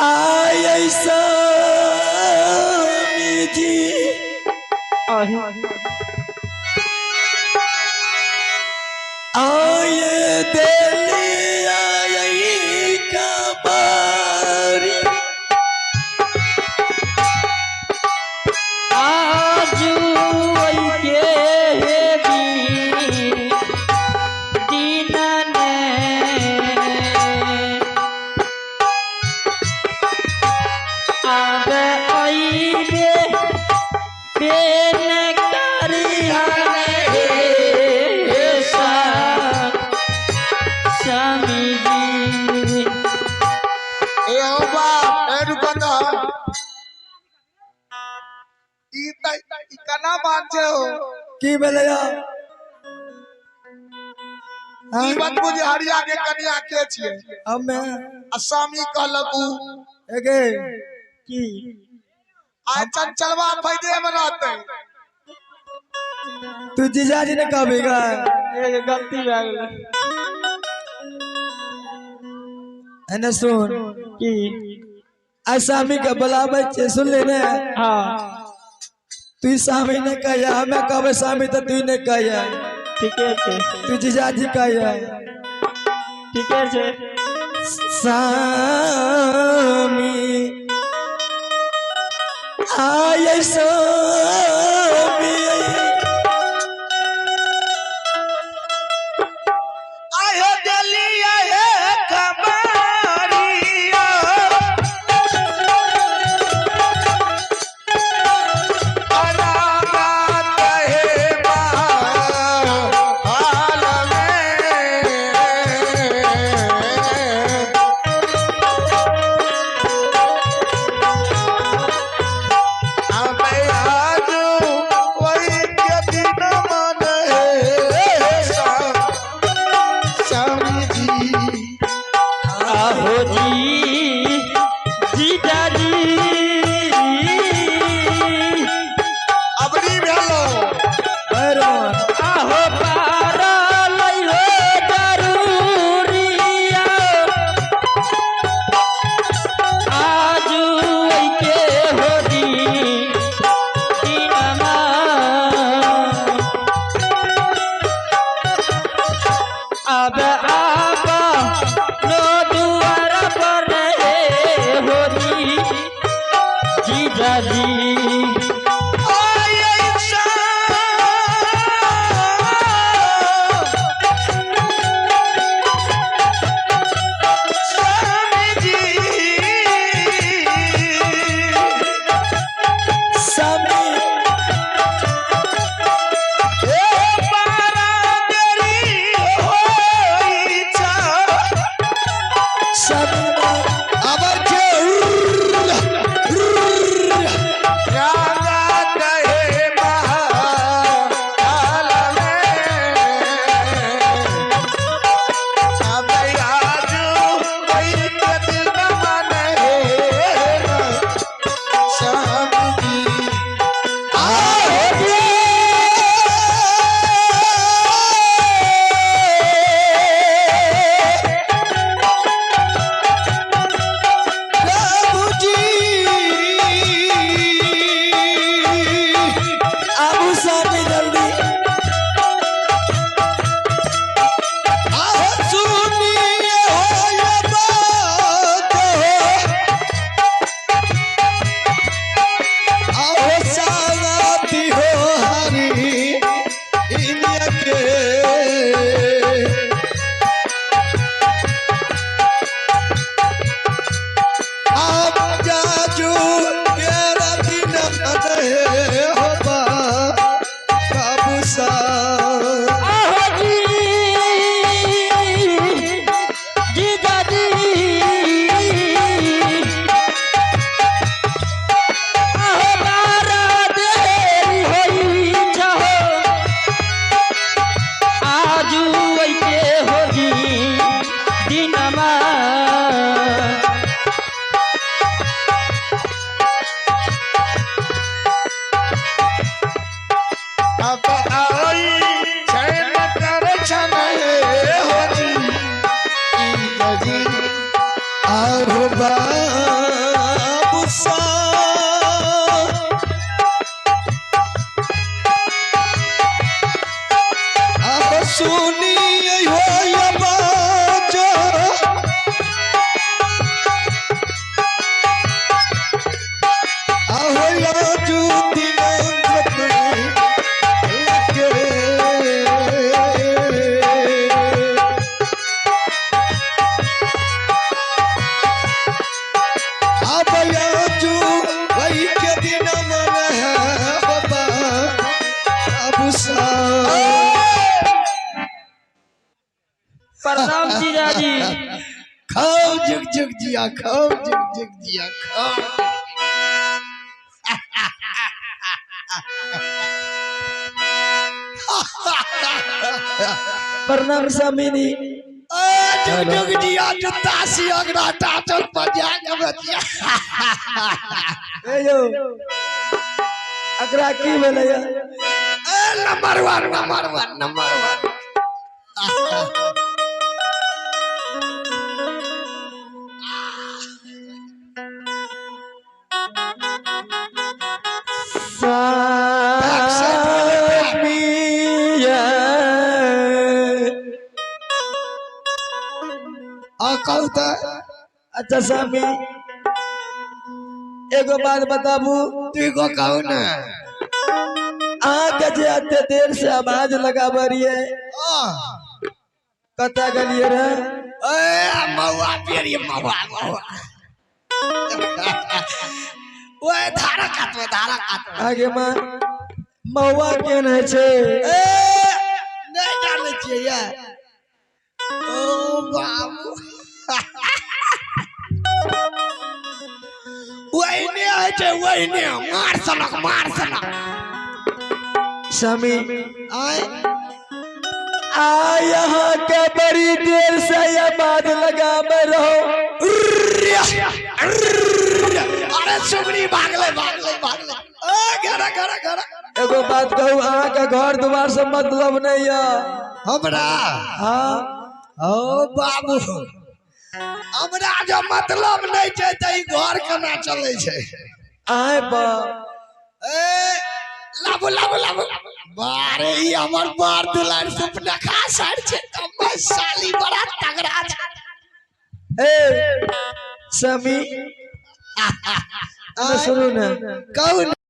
आय स्वामी जी आय दिली आई कबारी आजू के दिन ने आब आइबे बेन करिहाने स्वामी जी। ए हो बाप ए रुको तो ई त ई कना बात छे हो की भेलै? ई बात बुझे हरिया के कन्या के छिए हमे आ स्वामी कहलक उ एगे की आ चंचलवा फायदे में रहते। तू जीजाजी ने कहबेगा एगो गलती भए गेलै। एने सुन की आ स्वामी के बुलाबै छै सुन ले ने। हाँ तू स्वामी ने कहिया हमे कहबै स्वामी तो तू ने कहिया। ठीके छै। तू जीजाजी कहिया। ठीके छै। स्वामी आय स्वामी आय दिलिया कबारिया अनाथ है हाल में अबे आज वही के दिन मन है स्वामी जी। आहो जी जीजाजी अबरी भेलो भैरवन आहो पारा लइहो जरूरिया आजू के होरी दिनमा अब आब नो दुआर पर रे होरी जीजाजी। आय स्वामी जी स्वामी ए पारा देरी होई छा स्वामी अबर छे राजा कहे महाल में अबे आज वही के दिन मन है स्वामी जी। आहो जी प्रभु जी आबू स्वामी जल्दी आहो सुनिए हो ये बात हो आहो साथी हो हरि इनिया के आप जाजू तेरा दिन मन है हो बाबू सा आहो जी जीजाजी आहो बारा देरी होई छहो आजू के होरी दिनमा अब आई चैन कर छन हो जी जी आहो बा जिया खाओ, जुग जुग जिया खाओ। प्रणाम स्वामीनी। जुग जुग जिया जुत्ता सियक रहता चल बजा के बतिया। ए यौ, एकरा की भेलै? ए नंबर 1 नंबर 1 नंबर 1। कहू त। अच्छा स्वामी, एगो बात बताबू। तू को कहू ना। अहाँ के जे एते देर से आवाज लगाबे रहिए, कतऽ गेलिए रे? ए मौआ पियरिए, मौआ मौआ। ओए धारा काटवे, धारा काटवे। आगे माँ, मौआ केहन होइ छै? ए नहीं जानै छियै या। ओ बाबू, वहीने होइ छै, वहीने मार सनक, मार सनक। स्वामी आय आ यहाँ के बड़ी देर से आवाज लगाबे रहो। अरे सुगरी भागले भागले भागले। ए घरा घरा घरा। एगो बात कहू, अहाँ के घर द्वार से मतलब नहीं है हमरा? हाँ। ओ बाबू, हमरा जो मतलब नहीं छै त ई घर केना चलै छै? आय बा। ए लाबू लाबू लाबू। बारे ई हमर बार दुलार सुपना खा सार छै, त साली बड़ा तगड़ा छै। ए स्वामी, सुनू ने। कहू।